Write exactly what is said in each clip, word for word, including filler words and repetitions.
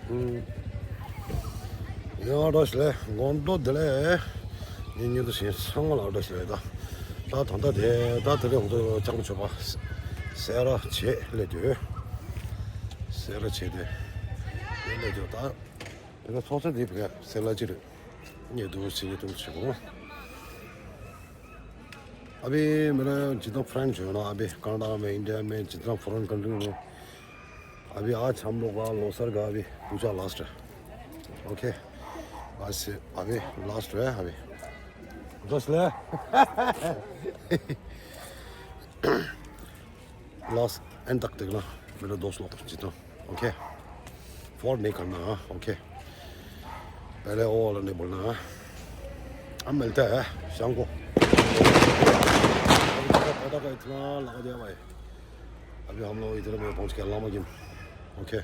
ཡང་བཀྲ་ཤིས་བདེ་ལེགས། དགོང་དྲོ་བདེ་ལེགས། ངའི་ཉིན་དུ་ཞིང་ཚང་མ་ལ་བཀྲ་ཤིས་བདེ་ལེགས། ད་ད་ད་དེ་ད་དེ་རིང་ཧོང་ཏོ་ཅང་མ་ཆོད་པ་སེ་ར་བྱེས་སླེབས་དུས། སེ་ར་བྱེས་དེ་སླེབས་དུས་ད་དེ་ག་ཚོགས་ས་དེ་བི་ག་སེ་ལ་ཅི་རེད། ཉེ་དུ་ཕྱི་ཉེ་དུ་ཆེ་གོ། अभी मेरा जितना फ्रेंड्स है ना, अभी कनाडा में, इंडिया में, जितना फॉरेन कंट्री में, अभी आज हम लोग का लोसर का अभी पूजा लास्ट है। ओके, आज से अभी लास्ट है अभी। दोस्त ले। लास्ट एंड तक देखना मेरे दोस्त लोग जितना। ओके, फोन नहीं करना। हाँ, ओके, पहले वो वाला नहीं बोलना। हाँ, अब मिलता है शाम को। पता का इतना लगा दिया भाई। अभी हम लोग इधर में पहुंच गया लामा किम। ओके,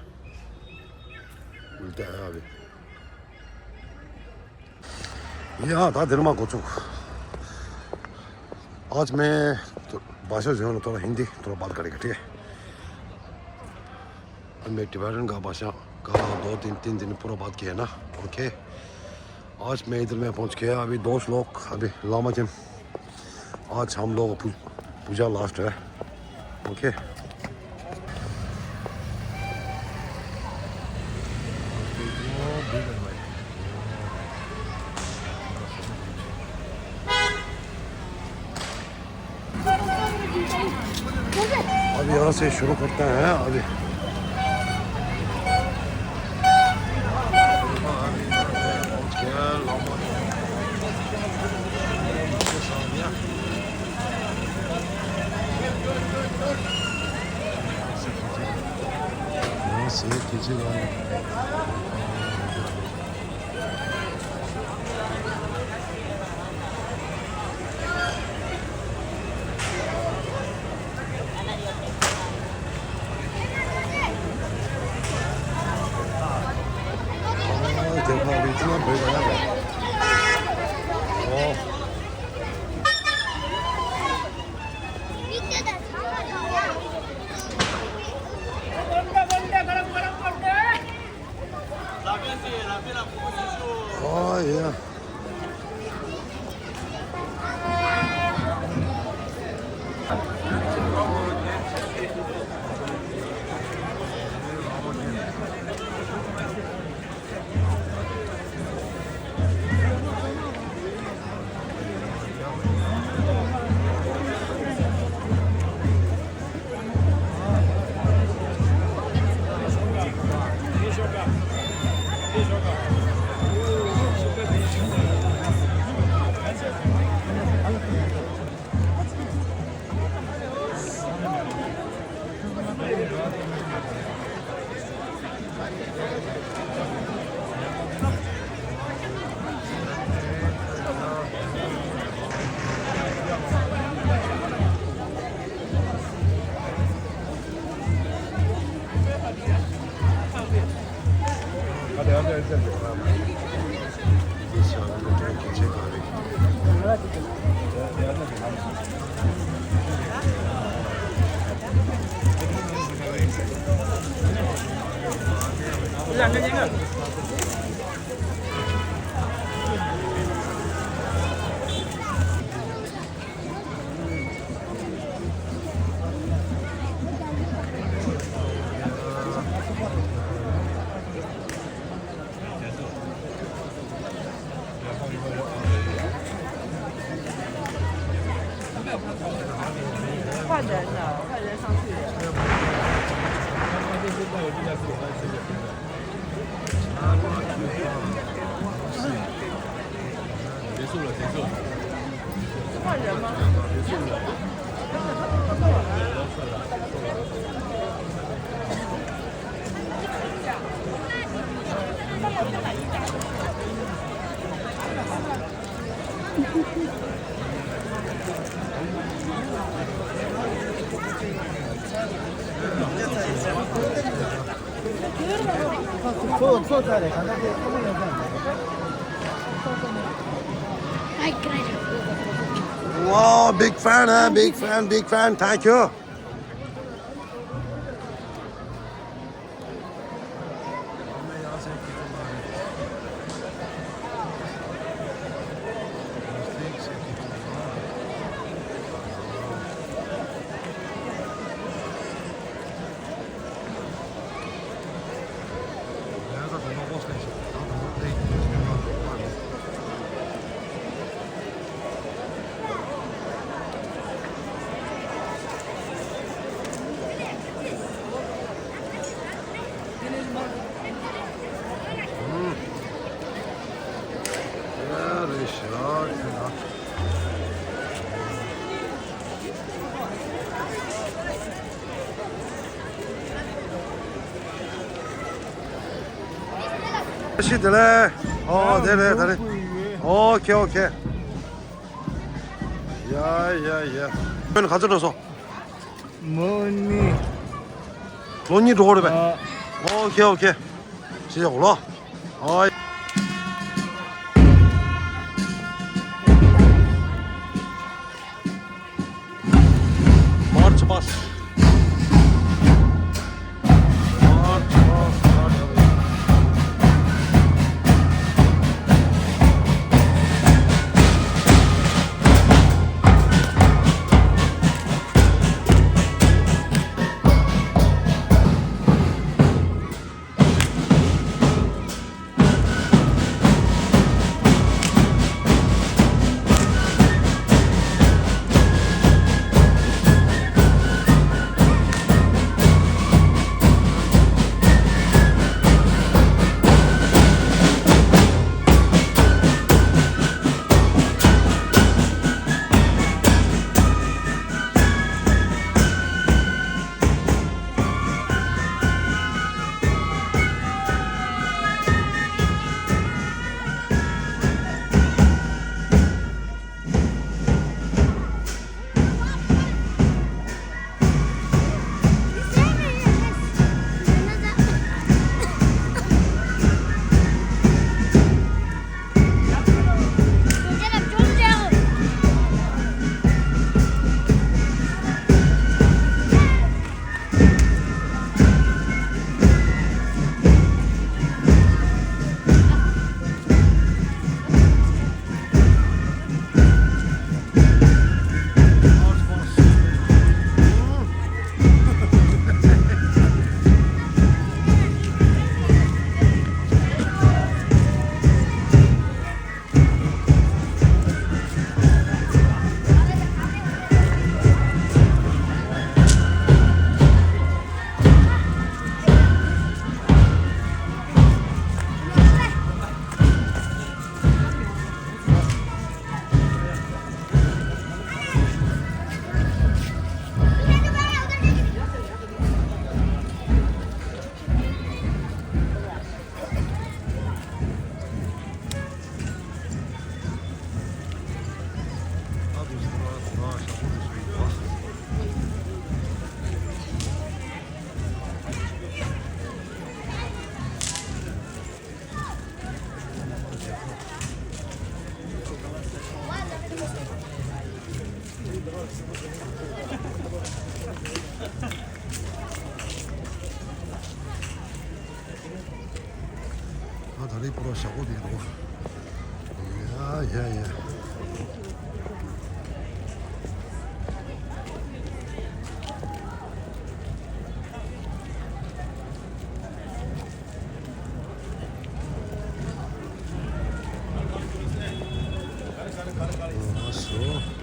मिलता है अभी। या था धर्मा कोचुक। आज मैं तो भाषा जो है ना, थोड़ा हिंदी थोड़ा बात करेगा, ठीक है? मैं टिबेटन का भाषा का दो तीन तीन दिन पूरा बात किया ना। ओके, आज मैं इधर में पहुंच गया। अभी दोस्त लोग अभी लामा किम। आज हम लोग पू- पूजा लास्ट है। ओके। अब यहाँ से शुरू करते हैं अभी। देखो, अभी इतना भीड़ लगा है। ओह। Oh, yeah. Wow, big fan, huh? Big fan, big fan. Thank you. ཤི་དེ་ལས། ཨོ་དེ་རེད་ད་རེད། ཨོ་ཁེ་ཨོ་ཁེ། ཡ་ཡ་ཡ། ཁྱོད་ག་ཚོད་འགྲོ་སོང་། མོ་ནི། ལོ་གཉིས་འགྲོ་གི་རེད་པས། ཨོ་ཁེ་ཨོ་ཁེ། ཤི་ཡ་གོ་ལོ། ཨོ། March past. March past. ད་ད་རེས་པོ་ར་ཞག་པོ་དེ་འདུག་ཡ་ཡ་ཡ། ཨ་སོ།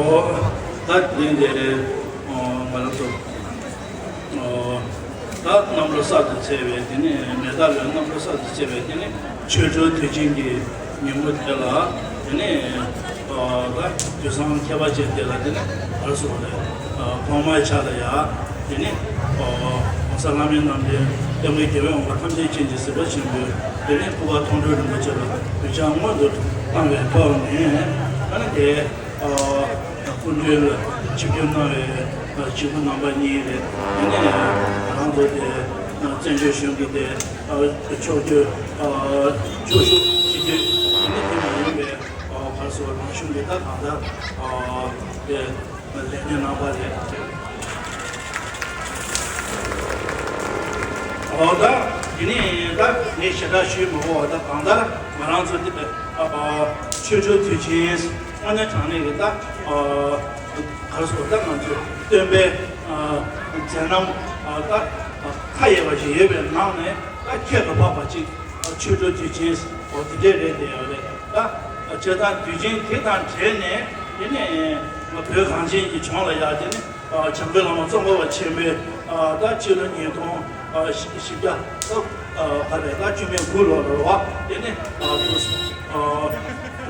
ཨོ། ད་དེ་འདྲའི་ཨོ་ང་རང་ཚོ་ཨོ་ད་གནམ་ལོ་གསར་དུ་ཚེས་པའི་དེ་ནས་མེ་སྟག་ལོའི་གནམ་ལོ་གསར་དུ་ཚེས་པའི་དེ་ནས་ཆོ་འཕྲུལ་དུས་ཆེན་གྱི་ཉིན་མོ་དེ་ལ་དེ་ནས་ཨོ་ད་དུས་བཟང་ཁྱད་པར་ཅན་དེ་ལ་དེ་ནས་ག་རེ་ཟེར་དགོས་རེད། ཨོ་གོང་མའི་ཕྱག་ལ་ཡ་དེ་ནས་ཨོ་༸གོང་ས་ལྷ་མིའི་རྣམ་འདྲེན་སྐྱབས་མགོན་རྒྱལ་བའི་དབང་པོ་ཐམས་ཅད་མཁྱེན་ཅིང་གཟིགས་པ་ཆེན་པོའི་དེ་ནས་ཐུབ་པ་མཐོང་གྲོལ་རིན་པོ་ཆེ་ལ་གུས་ཕྱག་སྔོན་དུ་བཏང་བའི་ཐོག་ནས་ཨ་ནི་དེ། སྐུ་མདུན་ལ་ཆིབས་བསྒྱུར་གནང་བའི་སྐྱེས་བུ་རྣམ་པ་གཉིས་རེད། དེ་ནས་ང་རང་ཚོ་དེ་བཙན་བྱོལ་གཞུང་གི་དེ་ཕྱོགས་བསྐྱོད་ཕྱོགས་བཞུགས་བྱེད་དུས་དེ་ནས་དེ་མ་ཡིན་པའི་བར་སོ་རང་གཞུང་གི་ད་གང་ལྟར་དེ་ལས་སྣེ་གནང་པ་རེད། ཨོ་ད་དེ་ནས་ད་ངས་ཞེ་དྲག་ཞུས་མ་དགོས་པ། ད་གང་ལྟར་ང་རང་ཚོ་དེ་ཨ་ཆོ་འཕྲུལ་དུས་ཆེན་དངོས་གནས་དྲང་གནས་ཀྱི་ད་ཨ་ག་རེ་ཟེར་ད་ང་ཚོ་སྟོན་པའི་ཨ་མཛད་རྣམ་ཨ་ད་མཐའ་ཡས་པ་ཞིག་ཡོད་པའི་ནང་ནས་ད་ཁྱད་དུ་འཕགས་པ་ཅིག་ཨ་ཆོ་འཕྲུལ་དུས་ཆེན་ཨོ་དེ་འདྲས་རེད་དེ་ཡོད་རེད། ད་བྱས་ཙང་དུས་ཆེན་དེ་དང་འབྲེལ་ནས་དེ་ནས་ང་བོད་གངས་ཅན་གྱི་ལྗོངས་ལ་ཡ་དེ་ནས། བྱམས་པའི་བླ་མ་ཙོང་ཁ་པ་ཆེན་པོས་ད་སྤྱི་ལོ་ཉིས་སྟོང་བཞི་བརྒྱ་ག་རེ་ད་བཅུ་མེད་དགུ་ལོ་ལ་བ་དེ་ནས་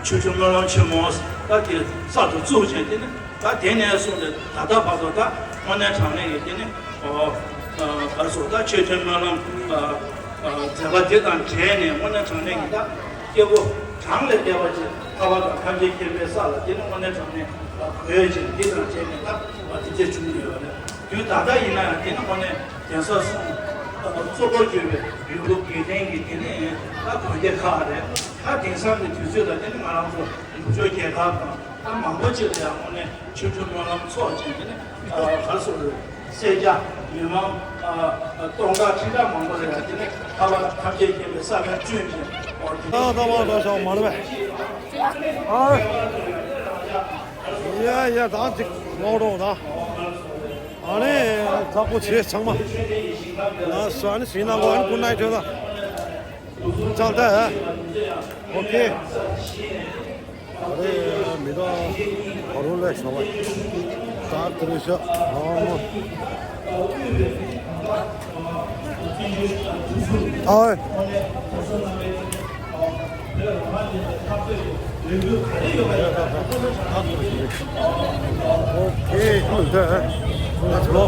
ཆོ་འཕྲུལ་སྨོན་ལམ་ཆེན་མོ་ད་དེ་གསར་དུ་བཙུགས་བྱས། དེ་ནས་ད་དེ་ནས་བཟུང་སྟེ་ད་ལྟ་བར་དུ་ད་དངོས་གནས་དྲང་གནས་ཀྱི་དེ་ནས་ག་རེ་ཟེར་ད་ཆོ་འཕྲུལ་སྨོན་ལམ་མཛད་པ་དེ་དང་འབྲེལ་ནས་དངོས་གནས་དྲང་གནས་ཀྱི་ད། སྐྱེ་བོ་གྲངས་ལས་འདས་པ་ཅིག་ཐར་པ་དང་ཐམས་ཅད་མཁྱེན་པའི་ས་ལ་དེ་ནི་དངོས་གནས་དྲང་གནས་གོ་ཡོད་ཅིང་། དེ་དང་བཅས་ནས་ད་དེ་ཚེ་བྱུང་ཡོད་པ་རེད། དུས་ད་ལྟ་ཡིན་ན་ཡང་དེ་ནི་དངོས་གནས་གདན་ས་གསུམ་གཙོ་བོར་གྱུར་པའི་ཡུལ་ལུང་དགེ་ལྡན་གྱི་དེ་ནི་ད་དགོན་སྡེ་ཁག་རེད། ད་དེང་སང་གི་དུས་ཚོད་ལ་དེ་ནི་ང་རང་ཚོ་ནུབ་ཕྱོགས་རྒྱལ་ཁབ་དང་ད་མང་པོ་ཅིག་ལ་ཡང་དངོས་གནས་ཆོ་འཕྲུལ་སྨོན་ལམ་ཚོགས་ཅིང་། དེ་ནི་ག་རེ་ཟེར་དགོས་རེད། སེར་སྐྱ་མི་མང་སྟོང་ཕྲག་ཁྲི་ཕྲག་མང་པོ་ལ་ཡང་དེ་ནས་ཁ་པར་ཐམས་ཅད་མཁྱེན་པའི་ས་བོན་བསྐྲུན་ཅིང་། ཨོ་དེ་ད་ད་བར་འགྲོ་ཤོག་མ་རེད་པས། ཨ་ཡ་ཡ་ད་ཅིག་ལོག་འགྲོ་ད། ཨ་ནི་ཚ་པོ་བྱས་ཚང་མ་ལ་སོ་ཨ་ནི་ཟིན་ན་གོ་ཨ་ནི་ཀུན་ནའི་ཁྱོད་ད་ཅག་ད་ཨ་ཨོ་ཁེ། ཨ་རེ་མི་དང་ཨ་རུ་ལས་ཤོ་བ་ད་ཏྲི་ཤ་ཨ་མ་ཨོ་ཨོ་ཁེ་ཁུལ་དེ་ལ་ཚོ།